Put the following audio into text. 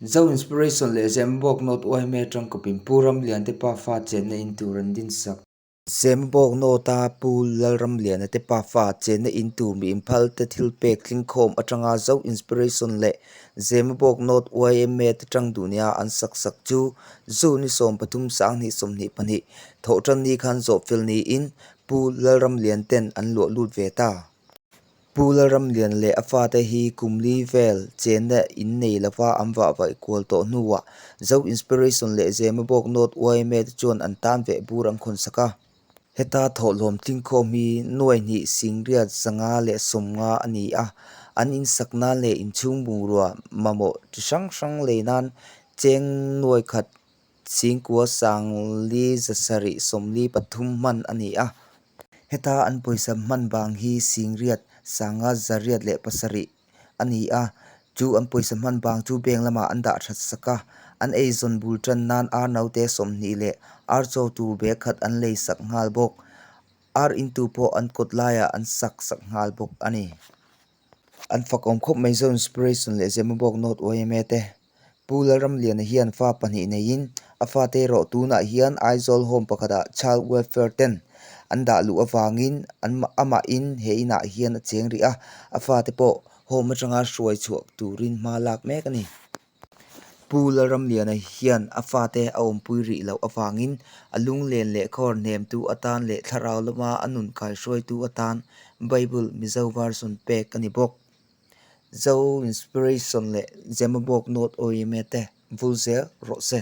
Zo Inspiration leh Zemabawk North yma tangkawpin Pu Ramliante pafa chenna in tur an dinsak. Zemabawk North-a Pu Lalramliana te pafa chenna in tur mi inphal te thil pek tlingkhawm atanga Zo Inspiration leh Zemabawk North yma te tang duh nia an sak sak chu June ni 13 2022 thawhtan ni khan zawhfel niin Pu Lalramlian ten an luah lut ve ta. Pu Lalramlian leh a fate hi kum li vel chenna in nei lova an vah vaih kual tawh hnuah Zo Inspiration leh Zemabawk North yma te chuan an tan veh bur an khawn sak a. Heta thawhlawm tlingkhawm hi nuai hnih singriat zanga leh sawmnga a ni a, an insak nan leh inchhung bungrua mamawh chi hrang hrang lei nan cheng nuai khat Chhingkua sangli zasarih 43 hman a ni a. Heta an pawisa hman vang hi singriat sanga zariat leh pasarih a ni a. Chu an pawisa hman vang chu bank lamah an dah that sak a. An eizawn bul tan nan ar naute 20 leh ar chaw tur bag khat an lei sak nghal bawk. Ar intu pawh an kawt laiah an sak sak nghal bawk a ni. An fakawm khawp mai Zo Inspiration leh Zemabawk North yma te. Pu Lalramliana hian fa pahnih neiin a fate erawh tunah hian Aizawl Home pakhatah Child Welfare ten an dah luh avangin an amahin he inah hian a cheng rih a, a fate pawh home atanga hruai chhuah turin hma lak mek a ni. Pu Lalramliana hian a fate a awmpui rih loh avangin a lunglen leh khawr hnemtu atan leh thlarau lama a nun kaihruaitu atan Bible Mizo version pek a ni bawk. Zo Inspiration leh Zemabawk North yma te vul zel rawh se.